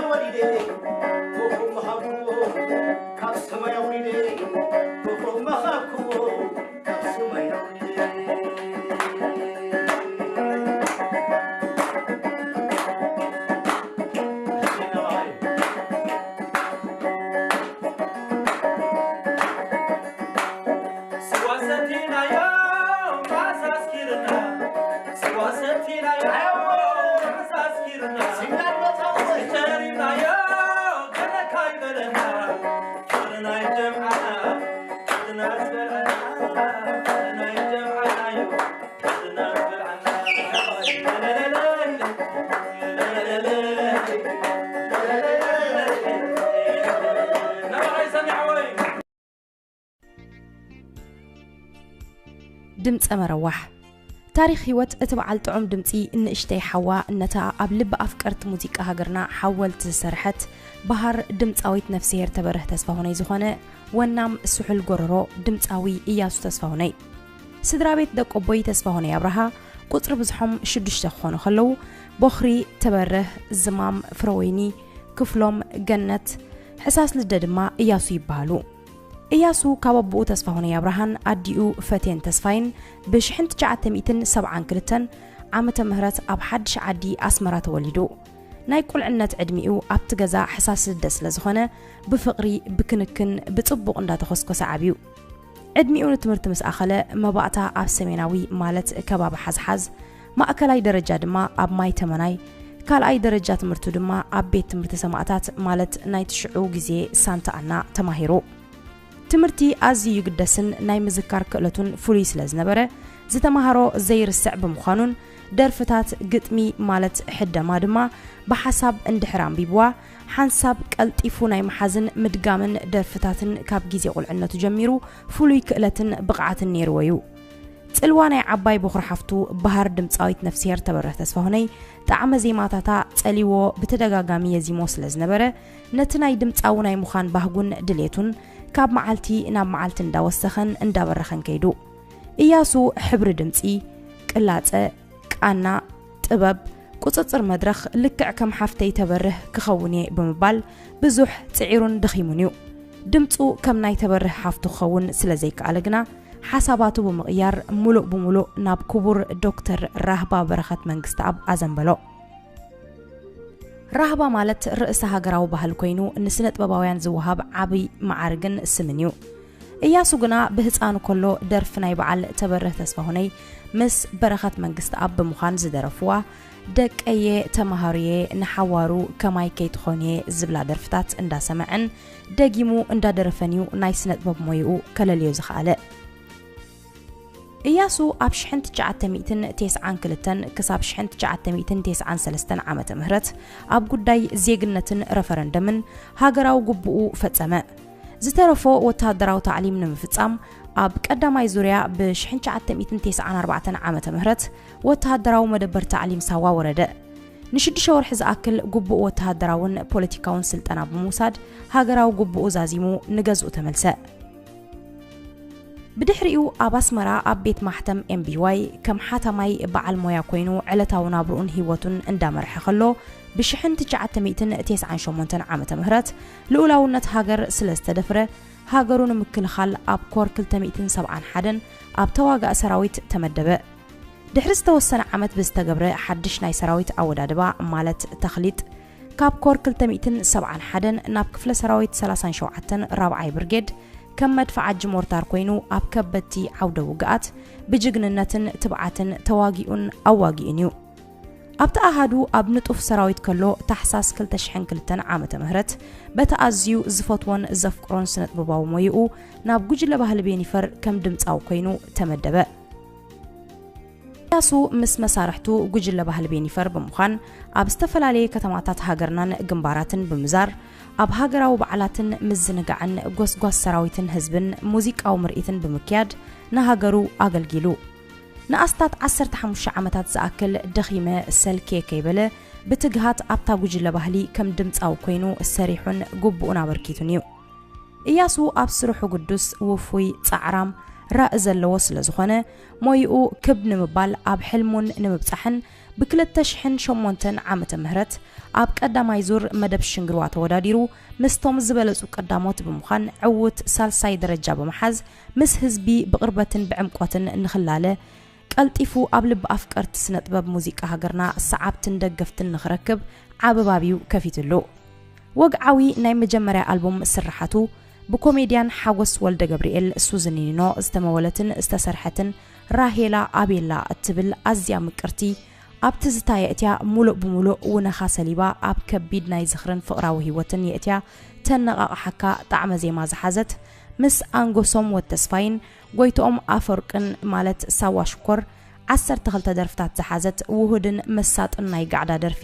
ወሪደ ኮኾብ መሃብኩዎ ካብ ሰማይ ኣውሪደ፣ ኮኾብ መሃብኩዎ ካብ ሰማይ ኣውሪደ። ስዋ ሰቲናዮ፣ መዓስ ኣስኪርና። ስዋ ሰቲናዮ፣ መዓስ ኣስኪርና። ተሪናዮ፣ ገለ ካይበለና። ፍቕሪ ናይ ጀምዓና፣ ፍቕሪ ናይ ዝበልዐና፣ ፍቕሪ ናይ ጀምዓናዮ። ድምጸ መረዋሕ። ታሪኽ ህይወት እቲ በዓል ጥዑም ድምጺ ንእሽተይ ሓዋ፣ ነታ ኣብ ልቢ ኣፍቀርቲ ሙዚቃ ሃገርና ሓወልቲ ዝሰርሐት በሃር ድምጻዊት ነፍስሄር ተበርህ ተስፋሁነይ ዝኾነ ወናም ስሑል ጎረሮ ድምጻዊ እያሱ ተስፋሁነይ። ስድራ ቤት ደቆቦይ ተስፋሁነይ ኣብርሃ ቁጽሪ ብዝሖም ሽዱሽተ ክኾኑ ከለዉ፣ ቦኽሪ ተበርህ፣ ዝማም ፍረወይኒ፣ ክፍሎም ገነት፣ ሕሳስ ልደ ድማ እያሱ ይበሃሉ። እያሱ ካብ ኣቦኡ ተስፋሁነይ ኣብርሃን ኣዲኡ ፈቴን ተስፋይን ብሽሕን ትሽዓተ ሚእትን ሰብዓን ክልተን ዓመተ ምህረት ኣብ ሓድሽ ዓዲ ኣስመራ ተወሊዱ። ናይ ቁልዕነት ዕድሚኡ ኣብቲ ገዛ ሕሳስ ልደ ስለ ዝኾነ፣ ብፍቕሪ፣ ብክንክን፣ ብጽቡቕ እንዳተኾስኮሰ ዓብዩ። ዕድሚኡ ንትምህርቲ ምስ ኣኸለ፣ መባእታ ኣብ ሰሜናዊ፣ ማለት ከባቢ ሓዝሓዝ፣ ማእከላይ ደረጃ ድማ ኣብ ማይ ተመናይ፣ ካልኣይ ደረጃ ትምህርቱ ድማ ኣብ ቤት ትምህርቲ ሰማእታት፣ ማለት ናይቲ ሽዑ ግዜ ሳንታ ኣና ተማሂሩ። ትምህርቲ ኣዝዩ ይግደስን ናይ ምዝካር ክእለቱን ፍሉይ ስለ ዝነበረ፣ ዝተማሃሮ ዘይርስዕ ብምዃኑን፣ ደርፍታት፣ ግጥሚ፣ ማለት ሕደማ ድማ ብሓሳብ እንድሕር ኣንቢብዋ፣ ሓንሳብ ቀልጢፉ ናይ ምሓዝን ምድጋምን ደርፍታትን ካብ ግዜ ቁልዕነቱ ጀሚሩ ፍሉይ ክእለትን ብቕዓትን ነይርዎ እዩ። ጽልዋ ናይ ዓባይ በኹሪ ሓፍቱ በሃር ድምጻዊት ነፍስሄር ተበርህ ተስፋሁነይ፣ ጣዕመ ዜማታታ ጸሊዎ ብተደጋጋሚ የዚሞ ስለ ዝነበረ፣ ነቲ ናይ ድምጻዊ ናይ ምዃን ባህጉን ድሌቱን ካብ መዓልቲ ናብ መዓልቲ እንዳወሰኸን እንዳበረኸን ከይዱ። እያሱ ሕብሪ ድምጺ፣ ቅላጸ፣ ቃና፣ ጥበብ፣ ቁጽጽር መድረኽ ልክዕ ከም ሓፍተይ ተበርህ ክኸውን እየ ብምባል ብዙሕ ጽዒሩን ደኺሙን እዩ። ድምጹ ከም ናይ ተበርህ ሓፍቱ ክኸውን ስለ ዘይከኣለ ግና፣ ሓሳባቱ ብምቕያር፣ ምሉእ ብምሉእ ናብ ክቡር ዶክተር ራህባ በረኸት መንግስተኣብ ኣዘንበሎ። ራህባ ማለት ርእሰ ሃገራዊ ባህሊ ኮይኑ፣ ንስነ ጥበባውያን ዝወሃብ ዓቢ መዓርግን ስምን እዩ። እያሱ ግና ብህጻኑ ከሎ ደርፊ ናይ በዓል ተበርህ ተስፋሁነይ ምስ በረኸት መንግስተኣብ ብምዃን ዝደረፍዋ፣ "ደቀየ ተማሃሩየ ንሓዋሩ ከማይ ከይትኾኑየ" ዝብላ ደርፍታት እንዳሰምዐን ደጊሙ እንዳደረፈን እዩ ናይ ስነ ጥበብ ሞይኡ ከለልዮ ዝኸኣለ። እያሱ ኣብ ሽሕን ትሽዓተ ሚእትን ተስዓን ክልተን ክሳብ ሽሕን ትሽዓተ ሚእትን ተስዓን ሰለስተን ዓመተ ምህረት ኣብ ጉዳይ ዜግነትን ረፈረንደምን ሃገራዊ ግቡኡ ፈጸመ። ዝተረፎ ወተሃደራዊ ታዕሊም ንምፍጻም ኣብ ቀዳማይ ዙርያ ብ ሽሕን ትሽዓተ ሚእትን ተስዓን ኣርባዕተን ዓመተ ምህረት ወተሃደራዊ መደበር ታዕሊም ሳዋ ወረደ። ንሽዱሽተ ወርሒ ዝኣክል ግቡእ ወተሃደራውን ፖለቲካውን ስልጠና ብምውሳድ ሃገራዊ ግቡኡ ዛዚሙ ንገዝኡ ተመልሰ። ብድሕሪኡ ኣብ ኣስመራ ኣብ ቤት ማሕተም ኤም ቢ ዋይ ከም ሓታማይ በዓል ሞያ ኮይኑ ዕለታዊ ናብርኡን ህይወቱን እንዳመርሐ ከሎ፣ ብ ሽሕን ትሽዓተ ሚእትን ተስዓን ሸሞንተን ዓመተ ምህረት ልኡላውነት ሃገር ስለ ዝተደፍረ፣ ሃገሩ ንምክልኻል ኣብ ኮር ክልተ ሚእትን ሰብዓን ሓደን ኣብ ተዋጋኢ ሰራዊት ተመደበ። ድሕሪ ዝተወሰነ ዓመት ብዝተገብረ ሓድሽ ናይ ሰራዊት ኣወዳድባ፣ ማለት ተኽሊጥ፣ ካብ ኮር ክልተ ሚእትን ሰብዓን ሓደን ናብ ክፍለ ሰራዊት ሰላሳን ሸውዓተን ራብዓይ ብርጌድ ከም መድፍዓጂ ሞርታር ኮይኑ ኣብ ከበድቲ ዓውደ ውግኣት ብጅግንነትን ትብዓትን ተዋጊኡን ኣዋጊኡን እዩ። ኣብቲ ኣሃዱ ኣብ ንጡፍ ሰራዊት ከሎ፣ ታሕሳስ ክልተ ሽሕን ክልተን ዓመተ ምህረት በቲ ኣዝዩ ዝፈትዎን ዘፍቅሮን ስነጥበባዊ ሞይኡ ናብ ጉጅለ ባህሊ ቤኒፈር ከም ድምጻዊ ኮይኑ ተመደበ። እያሱ ምስ መሳርሕቱ ጉጅለ ባህሊ ቤኒፈር ብምዃን ኣብ ዝተፈላለየ ከተማታት ሃገርናን ግንባራትን ብምዛር፣ ኣብ ሃገራዊ በዓላትን ምዝንጋዕን፣ ጎስጓስ ሰራዊትን ህዝብን ሙዚቃዊ ምርኢትን ብምክያድ ንሃገሩ ኣገልጊሉ። ንኣስታት ዓሰርተ ሓሙሽተ ዓመታት ዝኣክል ደኺመ ሰልክየ ከይበለ ብትግሃት ኣብታ ጉጅለ ባህሊ ከም ድምጻዊ ኮይኑ ሰሪሑን ግቡኡን ኣበርኪቱን እዩ። እያሱ ኣብ ስርሑ ግዱስ፣ ውፉይ፣ ጻዕራም፣ ራኢ ዘለዎ ስለ ዝኾነ፣ ሞይኡ ክብ ንምባል ኣብ ሕልሙን ንምብጻሕን ብ2008 ዓመተ ምህረት ኣብ ቀዳማይ ዙር መደብ ሽንግርዋ ተወዳዲሩ ምስቶም ዝበለጹ ቀዳሞት ብምዃን ዕዉት ሳልሳይ ደረጃ ብምሓዝ ምስ ህዝቢ ብቕርበትን ብዕምቆትን ንኽላለ ቀልጢፉ ኣብ ልቢ ኣፍቀርቲ ስነ ጥበብ ሙዚቃ ሃገርና ሰዓብትን ደገፍትን ንኽረክብ ዓቢ ባብ እዩ ከፊትሉ። ወግዓዊ ናይ መጀመርያ ኣልቡም ስርሓቱ ብኮሜድያን ሓጎስ ወልደ ገብርኤል ሱዝኒኒኖ ዝተመወለትን ዝተሰርሐትን ራሄላ ኣቤላ እትብል ኣዝያ ምቅርቲ ኣብ ትዝታ የእትያ ሙሉእ ብሙሉእ ውነኻ ሰሊባ ኣብ ከቢድ ናይ ዝኽርን ፍቕራዊ ህይወትን የእትያ ተነቓቕሓካ ጣዕመ ዜማ ዝሓዘት ምስ ኣንጎሶም ወተስፋይን ጎይትኦም ኣፈወርቅን ማለት ሳዋ ሽኮር ዓሰርተ ክልተ ደርፍታት ዝሓዘት ውሁድን መሳጥን ናይ ጋዕዳ ደርፊ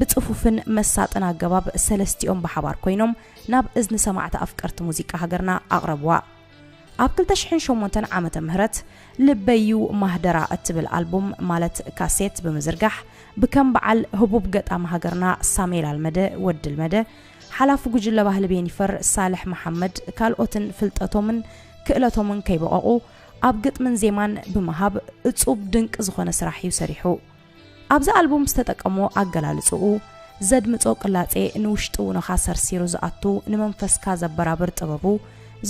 ብጽፉፍን መሳጥን ኣገባብ ሰለስቲኦም ብሓባር ኮይኖም ናብ እዝኒ ሰማዕቲ ኣፍቀርቲ ሙዚቃ ሃገርና ኣቕረብዋ። ኣብ ክልተ ሽሕን ሸሞንተን ዓመተ ምህረት ልበዩ ማህደራ እትብል ኣልቡም ማለት ካሴት ብምዝርጋሕ ብከም በዓል ህቡብ ገጣሚ ሃገርና ሳሜል ኣልመደ ወድልመደ ሓላፊ ጉጅለ ባህሊ ቤኒፈር ሳልሕ መሓመድ ካልኦትን ፍልጠቶምን ክእለቶምን ከይበቐቑ ኣብ ግጥምን ዜማን ብምሃብ እጹብ ድንቂ ዝኾነ ስራሕ እዩ ሰሪሑ። ኣብዚ ኣልቡም ዝተጠቀሞ ኣገላልጽኡ ዘድምጾ ቅላጼ ንውሽጢ ውኖኻ ሰርሲሩ ዝኣቱ ንመንፈስካ ዘበራብር ጥበቡ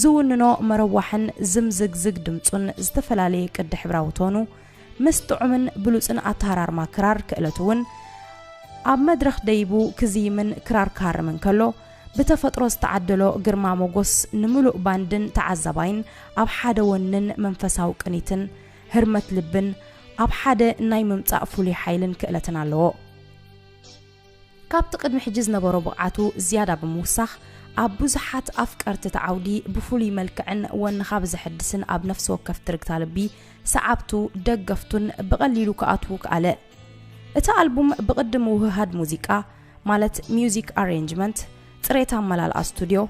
ዝውንኖ መረዋሕን ዝምዝግዝግ ድምጹን ዝተፈላለየ ቅዲ ሕብራዊ ቶኑ ምስ ጥዑምን ብሉጽን ኣተሃራርማ ክራር ክእለቱ እውን ኣብ መድረኽ ደይቡ ክዝይምን ክራር ክሃርምን ከሎ ብተፈጥሮ ዝተዓደሎ ግርማ ሞጎስ ንምሉእ ባንድን ተዓዛባይን ኣብ ሓደ ወንን መንፈሳዊ ቅኒትን ህርመት ልብን ኣብ ሓደ ናይ ምምጻእ ፍሉይ ሓይልን ክእለትን ኣለዎ። ካብቲ ቅድሚ ሕጂ ዝነበሮ ብቕዓቱ ዝያዳ ብምውሳኽ ኣብ ብዙሓት ኣፍቀርቲ እቲ ዓውዲ ብፍሉይ መልክዕን ወንኻ ብዘሐድስን ኣብ ነፍሲ ወከፍ ትርግታ ልቢ ሰዓብቱ ደገፍቱን ብቐሊሉ ክኣትዉ ክኣለ። እቲ ኣልቡም ብቕዲ ምውህሃድ ሙዚቃ ማለት ሚውዚክ ኣሬንጅመንት፣ ጽሬት ኣመላልኣ ስቱድዮ፣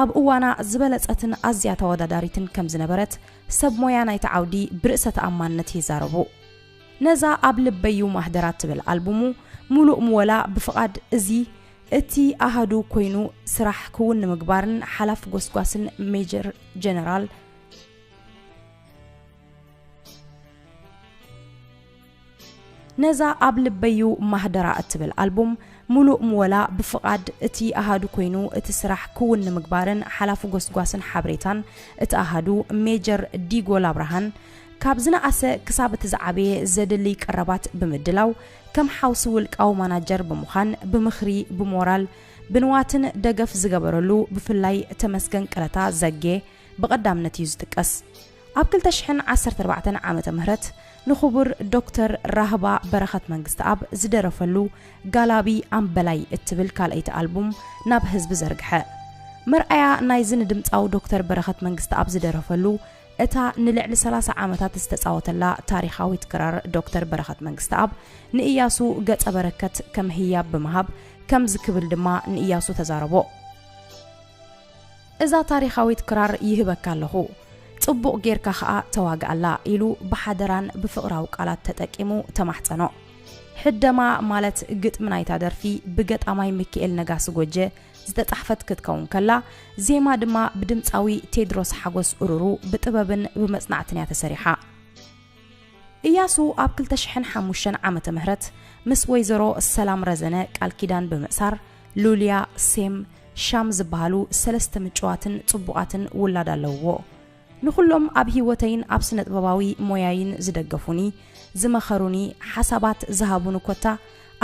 ኣብ እዋና ዝበለጸትን ኣዝያ ተወዳዳሪትን ከም ዝነበረት ሰብ ሞያ ናይቲ ዓውዲ ብርእሰ ተኣማንነት ይዛረቡ። ነዛ ኣብ ልበዩ ማህደራ ትብል ኣልቡሙ ሙሉእ ምወላ ብፍቓድ እዚ እቲ ኣሃዱ ኮይኑ ስራሕ ክውን ንምግባርን ሓላፍ ጎስጓስን ሜጀር ጀነራል ነዛ ኣብ ልበዩ ማህደራ እትብል ኣልቡም ሙሉእ ምወላ ብፍቓድ እቲ ኣሃዱ ኮይኑ እቲ ስራሕ ክውን ንምግባርን ሓላፊ ጎስጓስን ሓበሬታን እቲ ኣሃዱ ሜጀር ዲጎል ኣብርሃን ካብ ዝነኣሰ ክሳብ እቲ ዝዓበየ ዘድልይ ቀረባት ብምድላው ከም ሓውሲ ውልቃዊ ማናጀር ብምዃን ብምኽሪ ብሞራል ብንዋትን ደገፍ ዝገበረሉ ብፍላይ ተመስገን ቀለታ ዘጌ ብቐዳምነት እዩ ዝጥቀስ። ኣብ ክልተ ሽሕን ዓሰርተ ኣርባዕተን ዓመተ ምህረት ንኽቡር ዶክተር ራህባ በረኸት መንግስተኣብ ዝደረፈሉ ጋላቢ ኣምበላይ እትብል ካልኣይቲ ኣልቡም ናብ ህዝቢ ዘርግሐ። መርኣያ ናይዚ ንድምጻዊ ዶክተር በረኸት መንግስተኣብ ዝደረፈሉ እታ ንልዕሊ ሰላሳ ዓመታት ዝተጻወተላ ታሪኻዊት ክራር ዶክተር በረኸት መንግስተኣብ ንእያሱ ገጸ በረከት ከም ህያብ ብምሃብ ከምዚ ክብል ድማ ንእያሱ ተዛረቦ። እዛ ታሪኻዊት ክራር ይህበካ ኣለኹ፣ ጽቡቕ ጌርካ ኸኣ ተዋግኣላ ኢሉ ብሓደራን ብፍቕራዊ ቃላት ተጠቂሙ ተማሕጸኖ። ሕደማ ማለት ግጥሚ ናይታ ደርፊ ብገጣማይ ሚኪኤል ነጋሲ ጎጀ ዝተጻሕፈት ክትከውን ከላ፣ ዜማ ድማ ብድምጻዊ ቴድሮስ ሓጎስ ኡሩሩ ብጥበብን ብመጽናዕትን እያ ተሰሪሓ። እያሱ ኣብ ክልተ ሽሕን ሓሙሽተን ዓመተ ምህረት ምስ ወይዘሮ ሰላም ረዘነ ቃል ኪዳን ብምእሳር ሉልያ፣ ሴም፣ ሻም ዝበሃሉ ሰለስተ ምጭዋትን ጽቡቓትን ውላድ ኣለውዎ። ንኹሎም ኣብ ህይወተይን ኣብ ስነጥበባዊ ሞያይን ዝደገፉኒ፣ ዝመኸሩኒ፣ ሓሳባት ዝሃቡኒ ኮታ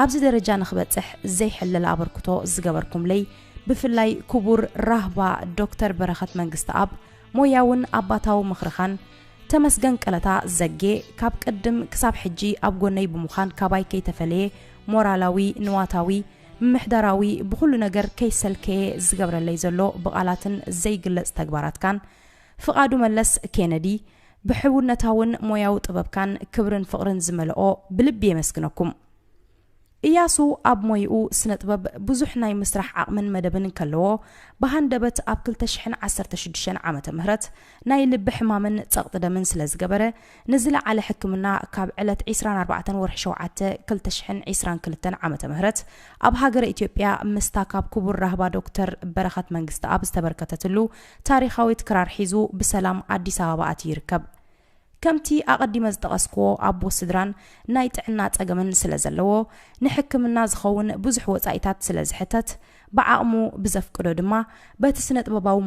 ኣብዚ ደረጃ ንኽበጽሕ ዘይሕለል ኣበርክቶ ዝገበርኩምለይ ብፍላይ ክቡር ራህባ ዶክተር በረኸት መንግስተኣብ ሞያውን ኣባታዊ ምኽርኻን ተመስገን ቀለታ ዘጌ ካብ ቅድም ክሳብ ሕጂ ኣብ ጎነይ ብምዃን ካባይ ከይተፈለየ ሞራላዊ፣ ንዋታዊ፣ ምምሕዳራዊ ብኹሉ ነገር ከይሰልከየ ዝገብረለይ ዘሎ ብቓላትን ዘይግለጽ ተግባራትካን ፍቓዱ መለስ ኬነዲ ብሕውነታውን ሞያዊ ጥበብካን ክብርን ፍቕርን ዝመልኦ ብልቢ የመስግነኩም። እያሱ ኣብ ሞይኡ ስነ ጥበብ ብዙሕ ናይ ምስራሕ ዓቕምን መደብን እንከለዎ ብሃንደበት ኣብ ክልተ ሽሕን ዓሰርተ ሽዱሽተን ዓመተ ምህረት ናይ ልቢ ሕማምን ጸቕጢ ደምን ስለ ዝገበረ ንዝለዓለ ሕክምና ካብ ዕለት ዕስራን ኣርባዕተን ወርሒ ሸውዓተ ክልተ ሽሕን ዕስራን ክልተን ዓመተ ምህረት ኣብ ሃገረ ኢትዮጵያ ምስታ ካብ ክቡር ራህባ ዶክተር በረኸት መንግስተኣብ ዝተበርከተትሉ ታሪኻዊት ክራር ሒዙ ብሰላም ኣዲስ ኣበባ ኣትዩ ይርከብ። ከምቲ ኣቐዲመ ዝጠቐስክዎ ኣቦ ስድራን ናይ ጥዕና ጸገምን ስለ ዘለዎ፣ ንሕክምና ዝኸውን ብዙሕ ወጻኢታት ስለ ዝሕተት፣ ብዓቕሙ ብዘፍቅዶ ድማ በቲ ስነ ጥበባዊ